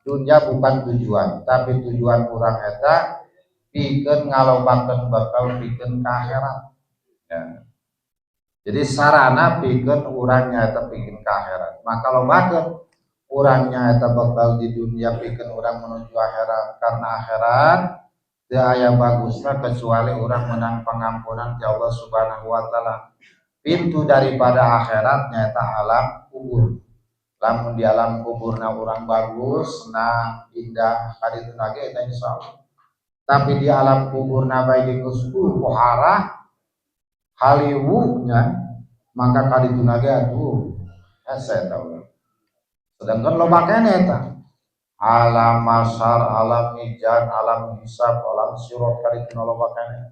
dunia bukan tujuan, tapi tujuan urang eta pikeun ngalobakeun bekal pikeun ka akhirat. Ya. Jadi sarana pikeun urang nyaeta pikeun ka akhirat. Maka lobakeun urang nyaeta bekal di dunia pikeun urang menuju akhirat, karena akhirat teu aya bagusna kecuali urang menang pengampunan ti Allah Subhanahu wa taala. Pintu daripada akhirat nyaeta alam kubur. Lamun di alam kuburna urang bagus, senang, indah, kadituna ge eta insyaallah. Tapi di alam kuburna bae geus pohara haliwu nya, maka kadituna ge atuh hese eta urang. Sedangkan loba keneh eta alam mahsyar, alam mizan, alam hisab, alam sirat, kadituna loba keneh.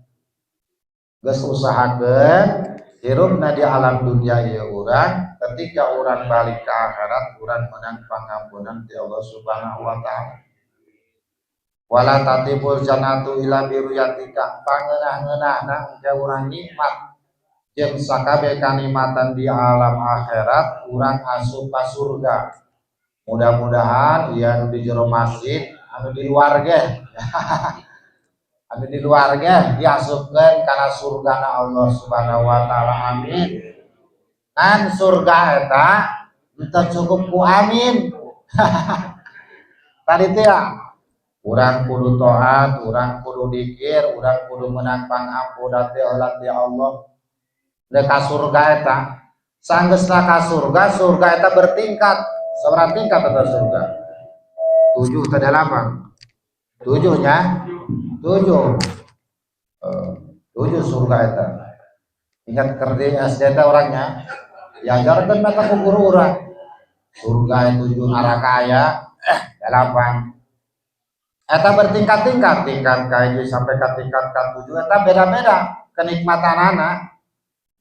Geus usahakeun hirupna di alam dunia ieu urang, ketika urang balik ke akhirat urang menang pangampunan ti Allah Subhanahu wa taala. Wala tatibul jannatu illa bi ru'yatika, pangeunah-ngeunahna engke urang nikmat jeung sakabeh kanikmatan di alam akhirat urang asup ka surga. Mudah-mudahan ieu anu di jero masjid, anu di luar ge, anu di luar ge diasupkeun kana surgana Allah Subhanahu wa taala, amin. Kan surga eta teu cukup ku amin. Tadi teh ya, urang kudu taat, urang kudu dikir, urang kudu menang pangampunan ti Allah. Dek ka surga eta, sanggeusna ka surga, surga eta bertingkat. Sabaraha tingkat eta surga? 7 atau 8? 7 nya? 7. 7 surga eta. Ingat keur di SD teh orangnya, diajarkeun mata ku guru urang. Surga 7, neraka aya 8. Eta bertingkat-tingkat, tingkat ka-1 sampai ka tingkat ka-7 eta beda-beda kenikmatanana.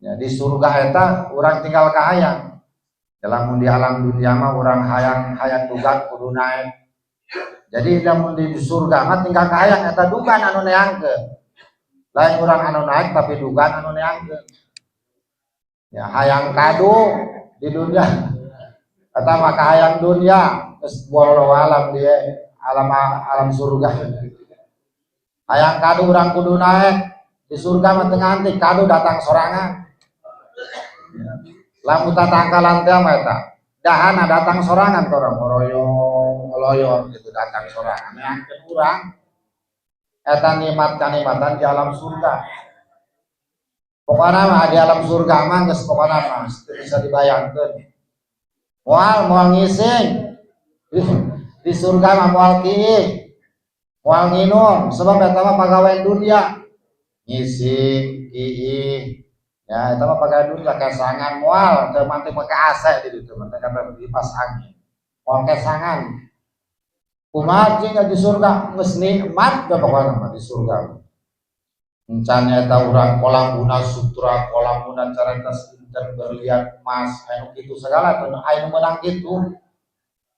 Ya, di surga eta urang tinggal kahayang. Lamun di alam dunia mah urang hayang hayang dugan kudu naik. Jadi lamun di surga mah tinggal kahayang, eta dugan anu neangkeun. Lain urang anu naik, tapi dugan anu neangkeun. Ya, hayang kadu di dunia. Eta mah kahayang dunia, geus wallahu alam dia alam alam surga. Hayang kadu urang kudu naik, di surga mah teu nganti kadu datang sorangan. Ya. Lamun tatangkalan teh mah eta dahana datang sorangan ke orang ngoroyong ngoloyor gitu, datang sorangan neangkeun urang. Eta nikmat kanikmatan di alam surga. Pokoknya mah di alam surga mah geus, pokoknya mah teu bisa dibayangkeun. Moal moal ngising di surga mah, moal kiih, moal nginum, sebab eta mah pagawean dunia. Ngising, kiih ya, eta mah pagawean dunia. Kesangan moal, teu mantik make AC di ditu mah, kata kipas angin. Moal kesangan. Kumaha jeung di surga geus nikmat da pokokna mah di surga. Encan eta urang kolambuna sutra, kolambuna carita inten berlian emas, anu kitu segala teh aya nu meunang kitu.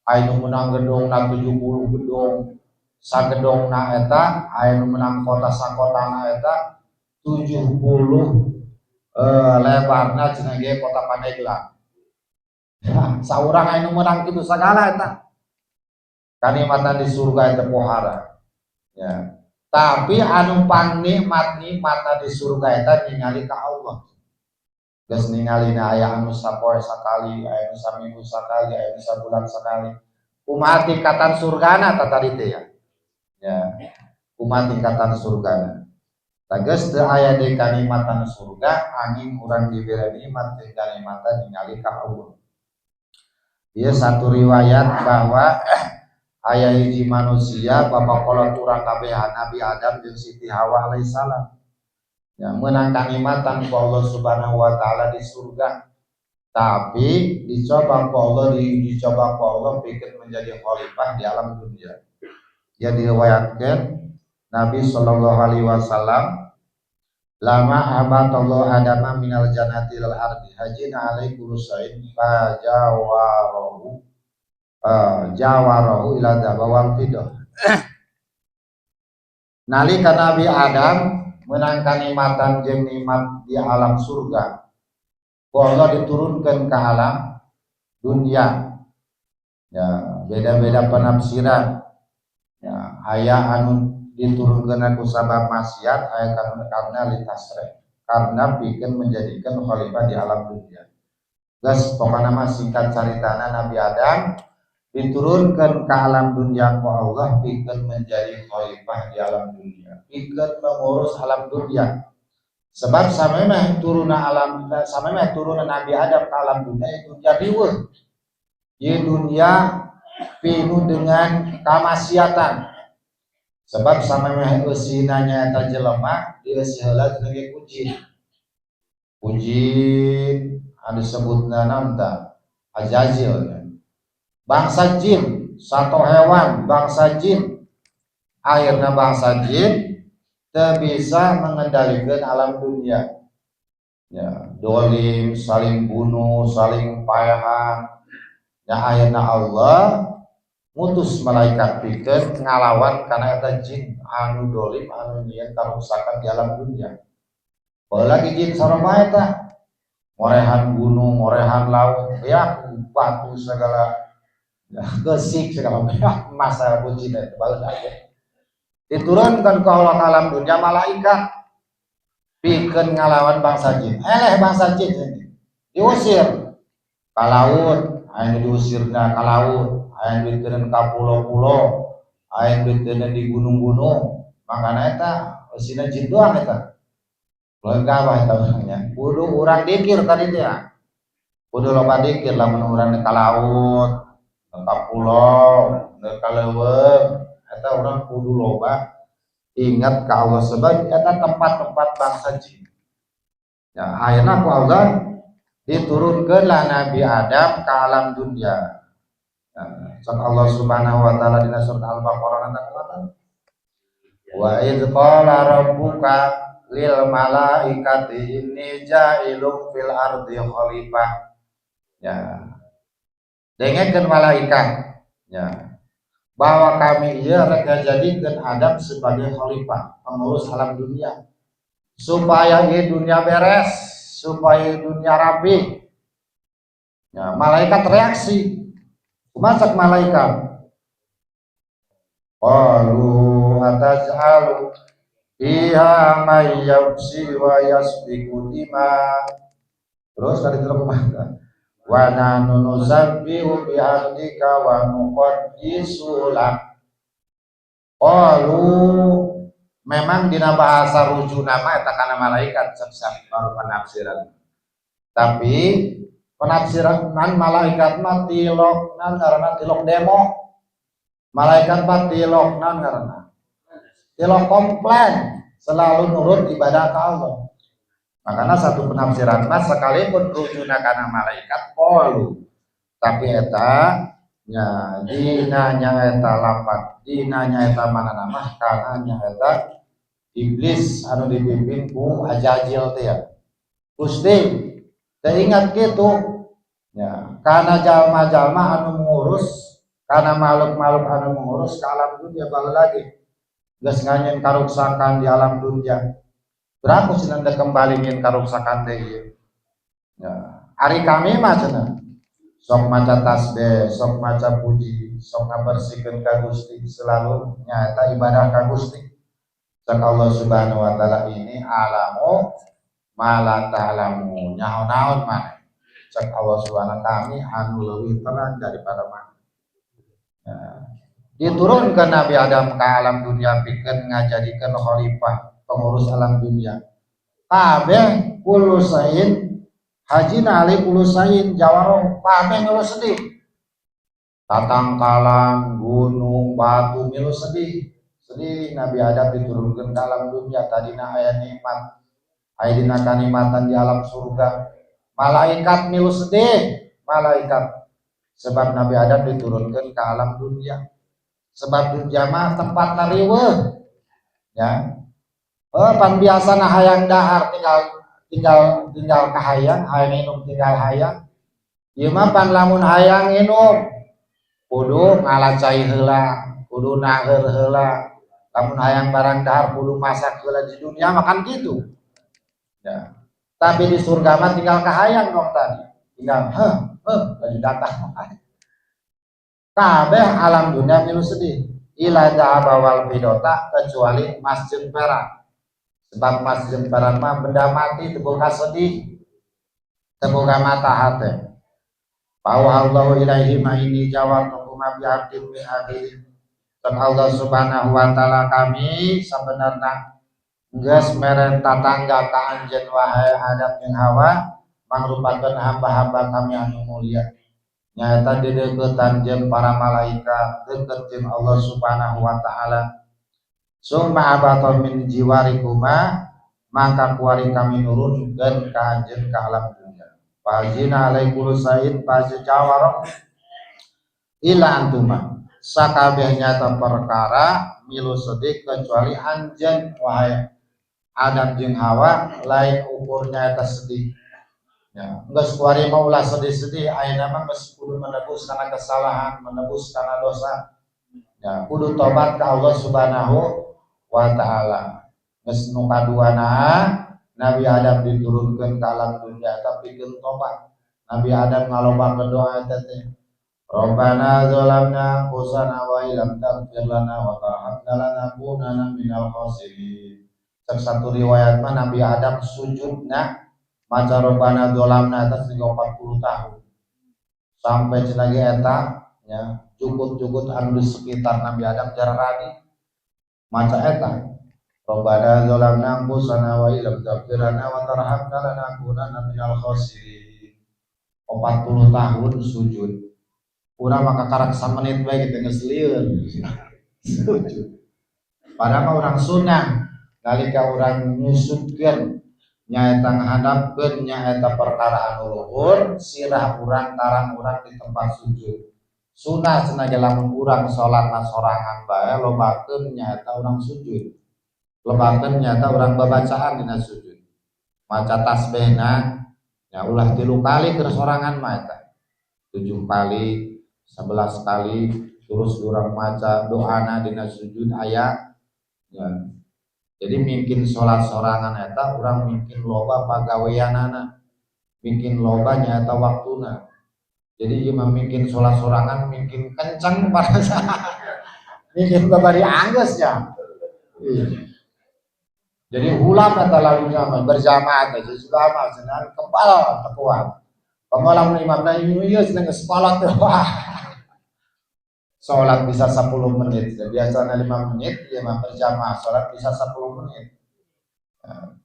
Aya nu meunang gedongna 70 gedong. Sagedongna eta aya nu meunang kota, sakotana eta 70 lebarna cenah ge kota Pandeglang. Ya, saurang aya nu meunang kitu segala eta. Kanikmatan di surga eta pohara. Ya. Tapi anu pangnikmat-nikmatna di surga eta ningali ka Allah. Geus ningalina aya anu sapoe sakali, aya anu saminggu sakali, aya anu sabulan sakali. Kumaha tingkatan surgana ta tadi teh ya? Ya. Kumaha tingkatan surgana? Tegas teu aya deui kanikmatan surga, angin urang dibere nikmat teh kanikmatan ningali ka Allah. Ieu satu riwayat bahwa aya hiji manusia, bapak kolot urang kabehan, Nabi Adam jeung Siti Hawa alaihissalam. Ya, menang kanikmatan ku Allah Subhanahu wa taala di surga. Tapi dicoba ku Allah, dicoba ku Allah pikir menjadi khalifah di alam dunia. Ya, diriwayatkan Nabi Shallallahu Alaihi Wasallam, lama habatallahu adama minal jannati ilal ardi hajina alaihi kullu syai'in fajawarahu jawarahu ila dzahab wal fiddah. Nalika Nabi Adam menang kanikmatan jeung nikmat di alam surga, ku Allah diturunkan ke alam dunia. Ya, beda-beda penafsiran. Ya, aya anu diturunkan ku sabab maksiat, aya karena litasrek, karena bikin menjadikan khalifah di alam dunia. Geus pokokna mah singkat caritana Nabi Adam diturunkan ke alam dunia ku Allah bikin menjadi khalifah di alam dunia, bikin mengurus alam dunia. Sebab samemeh turun alam, samemeh turun Nabi Adam ke alam dunia itu jadi riweuh. Ieu dunia pinuh dengan kamaksiatan. Sebab samemeh eusina nyaeta jelema dieusi heula cenah ge ku jin. Ku jin anu disebutna naon tah? Azazil. Bangsa jin, satu hewan bangsa jin. Akhirnya bangsa jin teu bisa mengendalikan alam dunia. Ya, dolim, saling bunuh, saling paehan. Ya, akhirnya Allah ngutus malaikat pikeun ngalawan kana eta jin anu dolim, anu nyieun karuksakan di alam dunia. Lagi jin sarua eta ngorehan gunung, ngorehan laut, ya batu segala, ya, gesik segala, ya, masalah jin eta balik aja. Diturunkan ke Allah alam dunia malaikat pikeun ngalawan bangsa jin. Eleh bangsa jin ini diusir ka laut, aya diusirna ka laut, aya diteundeun ka pulau-pulau, aya diteundeun di gunung-gunung. Makana eta eusina jin doang eta. Gawah eta urangnya. Kudu urang dikir tadi teh ya. Kudu loba dikir lamun urang ka laut, ka pulau, ka leuweung, eta urang kudu loba ingat ka Allah sebab eta tempat-tempat bangsa jin. Ya, akhirnya ku Allah diturunkanlah Nabi Adam ke alam dunia. Ya, cek Allah Subhanahu wa taala dina surat Al-Baqarah nanti kata, "Wa idz qala rabbuka lil malaikati inni ja'ilun fil ardi khalifah." Ya. Dengekeun malaikat. Ya. Bahwa kami ieu rek ngajadikeun Adam sebagai khalifah, pengurus alam dunia. Supaya ieu dunia beres, supaya dunia rapi. Ya, malaikat reaksi. Kumaha malaikat? "Qalu ataj'alu fiha may yufsidu wa yasfiku dima." Terus tadi terus kumaha? "Wa nahnu nusabbihu bihamdika wa nuqaddisu lak." Qalu, memang dina bahasa ruju nama eta kana malaikat cek baru penafsiran. Tapi penafsiran nan malaikat mah tilok nan karena tilok demo. Malaikat mah tilok nan karena tilok komplain, selalu nurut ibadah ke Allah. Makanya satu penafsiran mah sekalipun rujuna kana malaikat qalu, tapi eta nya dina nya eta lapat dina nya eta mana nama kana nya eta iblis anu dipimpin ku Ajajil teh ya. Gusti, teu ingat kitu ya kana jalma-jalma anu mengurus, kana makhluk-makhluk anu mengurus ke alam dunia. Balik lagi geus nganyieun karuksakan di alam dunia, berapa cenah kembali nyieun karuksakan deui ya. Ari kami mah cenah sok maca tasbih, sok maca puji, sok ngabersihkeun ka Gusti, selalu nyata ibadah ka Gusti. Cek Allah Subhanahu wa taala, "Inni a'lamu ma la ta'lamu." Nyaho naon maneh? Cek Allah Subhanahu, kami anu leuwih terang daripada maneh. Ya. Diturunkan Nabi Adam ke alam dunia pikeun ngajadikeun khalifah, pengurus alam dunia. Kabeh kullu syai'in hazina ali kullu syai'in jawaro, kabeh milu sedih. Tatangkalan, gunung, batu milu sedih. Sedih Nabi Adam diturunkan ke alam dunia, tadina aya nikmat. Aya dina kanikmatan di alam surga. Malaikat milu sedih, malaikat. Sebab Nabi Adam diturunkan ke alam dunia. Sebab dunia mah tempat riweuh. Ya. Oh, pan biasa nah hayang dahar tinggal tinggal tinggal kahayang, hayang minum tinggal hayang. Ieu mah pan lamun hayang minum kudu ngala cai heula, kudu naheur heula. Lamun hayang barang dahar kudu masak heula, di dunia makan gitu. Ya. Tapi di surga mah tinggal kahayang dong tadi. Tinggal heh, heh, lagi datang. Kabeh alam dunia milu sedih. Illa dzahaba wal fiddhota, kecuali emas jeung perak. Sebab emas jeung perak mah benda mati, teu boga sedih. Teu boga mata hate. Fa auhallahu ilaihi ma inni jawartukuma bi abdin min ibadi. Dan Allah Subhanahu wa taala, kami sebenarnya geus mere tatangga ka anjeun wahai Adam jeung Hawa, mangrupakeun hamba-hamba kami anu mulia. Nyaeta dideketan jeung para malaikat, deket jeung Allah Subhanahu wa taala. Summa habata min jiwarikuma, mangka kuari kami nurunkeun ka anjeun ka alam dunya. Fazina alai kullu sain fazjawara ila antuma, sakabeh nyata perkara milu sedih kecuali anjeun wahai Adam jeung Hawa, lain ukur nyata sedih. Ya, geus kuari mah ulah sedih-sedih, ayeuna mah geus kudu menebus karena kesalahan, menebus karena dosa. Ya, kudu tobat ka Allah Subhanahu wa taala. Geus nu kaduana, Nabi Adam diturunkan ke alam dunia tapi pikeun tobat. Nabi Adam ngalobakeun doa eta teh. Rabbana zalamna anfusana wa illam taghfir lana wa tarhamna lanakunanna minal khasirin. Cek satu riwayat mah Nabi Adam sujudna maca Rabbana zalamna eta 40 tahun. Sampai cenah ge eta ya, jukut-jukut anu di sekitar Nabi Adam jararadi maca eta. Rabbana zalamna anfusana wa illam taghfir lana wa tarhamna lanakunanna minal khasirin. 40 tahun sujud. Urang maka karak samenit bae gitu geus lieur. Sujud. Padahal mah urang sunnah nalika urang nyusutkeun nyaeta ngahadapkeun nyaeta perkara anu luhur, sirah urang tarang urang di tempat sujud. Sunnah cenah ge lamun urang salatna sorangan bae lobakeun nyaeta urang sujud. Lobakeun nyaeta urang babacaan dina sujud. Maca tasbihna ya ulah 3 kali keur sorangan mah eta. 7 kali, 11 kali, terus urang maca doana dina sujud aya ya. Jadi mungkin sholat sorangan eta urang mungkin loba pagaweanana, mungkin loba nyaeta waktuna. Jadi ieu mah mungkin sholat sorangan mungkin kencang pada saat mungkin babari anggeus ya. Iya. Jadi ulam eta lalunya mah berjamaah teh sudah mah cenah kebal tekuat. Pamalam imamna ieu cenah geus salat teh wah. Sholat bisa 10 menit, biasanya 5 menit, ya mah berjamaah sholat bisa 10 menit.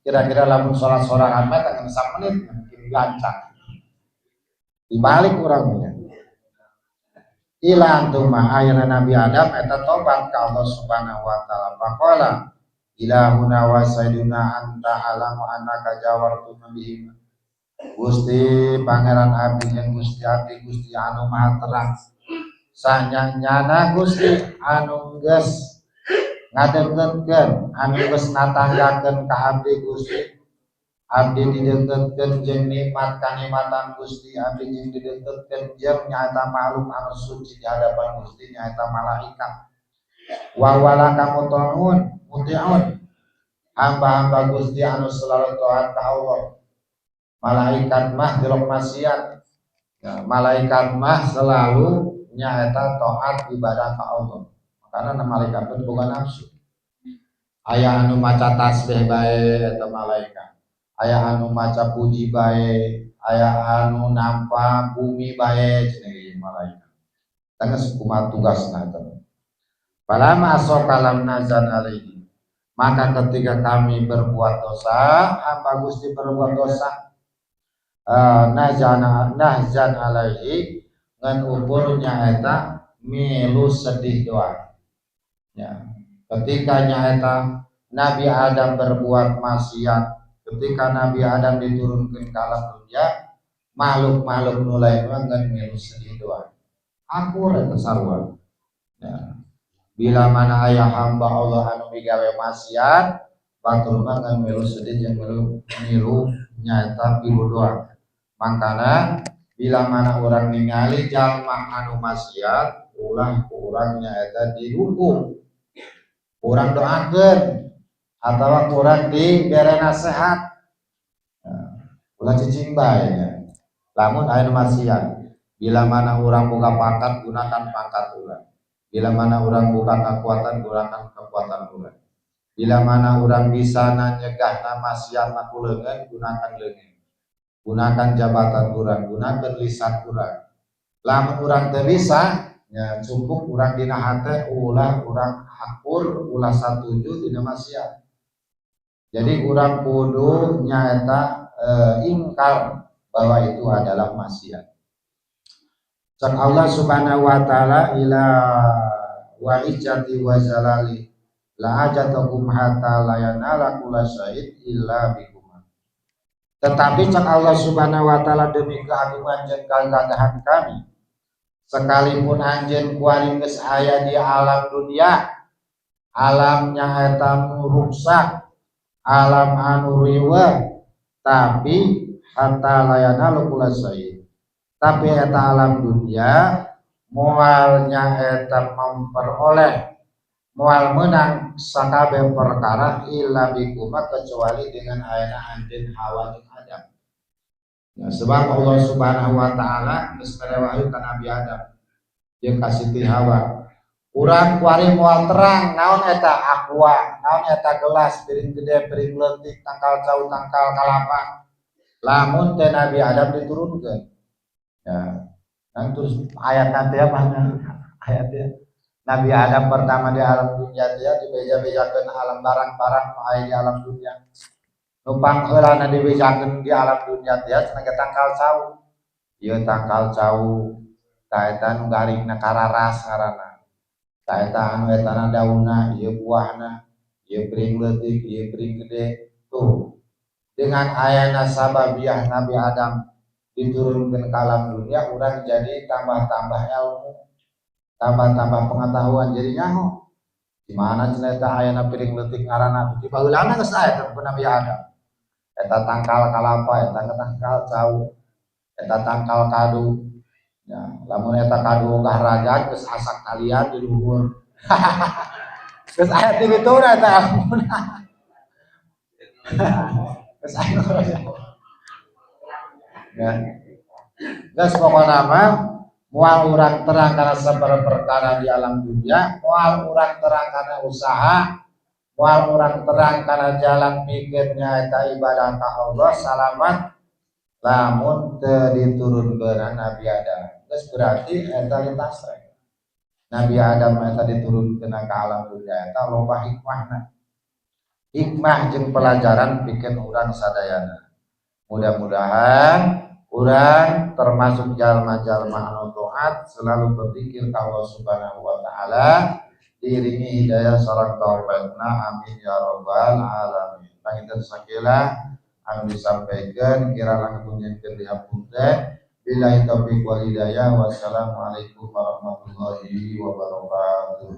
Kira-kira lamun sholat sorangan mah tangan 1 menit mungkin gancang. Dibalik orangnya. Ila antuma, ayeuna Nabi Adam eta tobat ka Allah Subhanahu wa taala. Faqala ilahuna wa sayyiduna anta alamu annaka jawartu bihim. Gusti Pangeran abdi jeung Gusti abdi, Gusti anu maha terang. Sanyanyana Gusti anu geus ngadeukeutkeun, anu geus natanggakeun ka abdi Gusti. Abdi dideukeutkeun jeung nikmat kanikmatan Gusti, abdi jeung dideukeutkeun jeung nyaeta makhluk anu suci di hadapan Gusti nyaeta malaikat. Wa walaka mutonun mutiun, hamba-hamba Gusti anu selalu taat ka Allah. Malaikat mah tilok maksiat. Ya, malaikat mah selalu nyaeta taat ibadah ka Allah. Karena malaikat itu bukan nafsu. Aya anu maca tasbih bae eta malaikat. Aya anu maca puji bae, aya anu nampa bumi bae cenah malaikat. Tangges kumaha tugasna eta. Falama asoka lam nazan alaihi. Maka ketika kami berbuat dosa, hamba Gusti berbuat dosa, nahzan alaihi ngan ukur nyaeta milu sedih doa. Ya. Ketika nyaeta Nabi Adam berbuat maksiat, ketika Nabi Adam diturunkan ke alam dunia, makhluk-makhluk nu lain mah ngan milu sedih doa. Akur eta sarua. Ya. Bila mana aya hamba Allah anu migawe maksiat, batur mah ngan milu sedih jeung milu nyaeta pilu doa. Mangkana bila mana orang ningali jalma anu maksiat, ulah ku urang nyaeta dihukum. Urang doakeun atawa kurang dibere nasihat. Nah, ulah cicing bae nya. Lamun aya nu maksiat, bila mana urang boga pangkat, gunakan pangkat urang. Bila mana urang boga kekuatan, gunakan kekuatan urang. Bila mana urang bisa nyegah maksiat ku leungeun, gunakan leungeun. Gunakan jabatan urang, gunakan lisan urang. Lamun urang teu bisa, ya cukup urang dina hate ulah urang akur, ulah satuju dina maksiat. Jadi urang kudu nyaeta ingkar bahwa itu adalah maksiat. Cek Allah Subhanahu wa taala, ila wa izzati wa jalali la ajatakum hatta la yanala kulla syai'in illa bikum. Tetapi cek Allah Subhanahu wa taala, demi keagungan jeung kegagahan kami, sekalipun anjeun kuari geus aya di alam dunia, alamnya eta nu ruksak, alam anu riweuh, tapi hatta la yanalu kulla syai'in, tapi eta alam dunia moalnya eta memperoleh, moal menang sakabeh perkara illa bikuma, kecuali dengan ayana anjeun Hawa jeung Adam. Ya, sebab Allah Subhanahu wa taala geus mere wahyu ka Nabi Adam jeung ka Siti Hawa. Urang kuari moal terang naon eta aqua, naon eta gelas, piring gede, piring leutik, tangkal cau, tangkal kalapa, lamun teh Nabi Adam diturunkeun. Ya. Dan terus ayat nanti apa ayatnya? Nabi Adam pertama di alam dunia, dia dibeja-bejakeun alam barang-barang nu aya di alam dunia. Nu pangheulana dibejakeun di alam dunia dia cenah tangkal cau. Ieu tangkal cau, tah eta nu garingna kararas ngaranna. Tah eta anu etana daunna, ieu buahna, ieu piring leutik, ieu piring gede. Tuh. Dengan ayana sababiah Nabi Adam diturunkan ke alam dunia, urang jadi tambah-tambah ilmu, tambah-tambah pengetahuan, jadi nyaho di mana cenah eta ayana piring leutik ngaranna. Di baheulana geus aya teh Nabi Adam eta tangkal kalapa, eta tangkal cau, eta tangkal kadu. Ya, lamun eta kadu ogah raga geus asak kalian di luhur, geus aya ti dituna eta ilmuna, geus aya. Ya, geus, pokona mah moal urang terang karena sabaraha perkara di alam dunia, moal urang terang karena usaha, moal urang terang karena jalan pikirnya eta ibadah ka Allah salamat, lamun teu diturunkeun Nabi Adam. Geus berarti eta ditasreh. Nabi Adam eta diturunkeun ka alam dunia eta loba hikmahna. Hikmah jeung pelajaran pikeun urang sadayana. Mudah-mudahan urang termasuk jalma-jalma anu taat, selalu berzikir ka Allah Subhanahu wa taala, diiringi hidayah sareng taufikna, amin ya rabbal alamin. Panginten sakila anu disampaikan, kira langkung nyieunkeun dihapunten. Billahi taufiq wal hidayah, wassalamualaikum warahmatullahi wabarakatuh.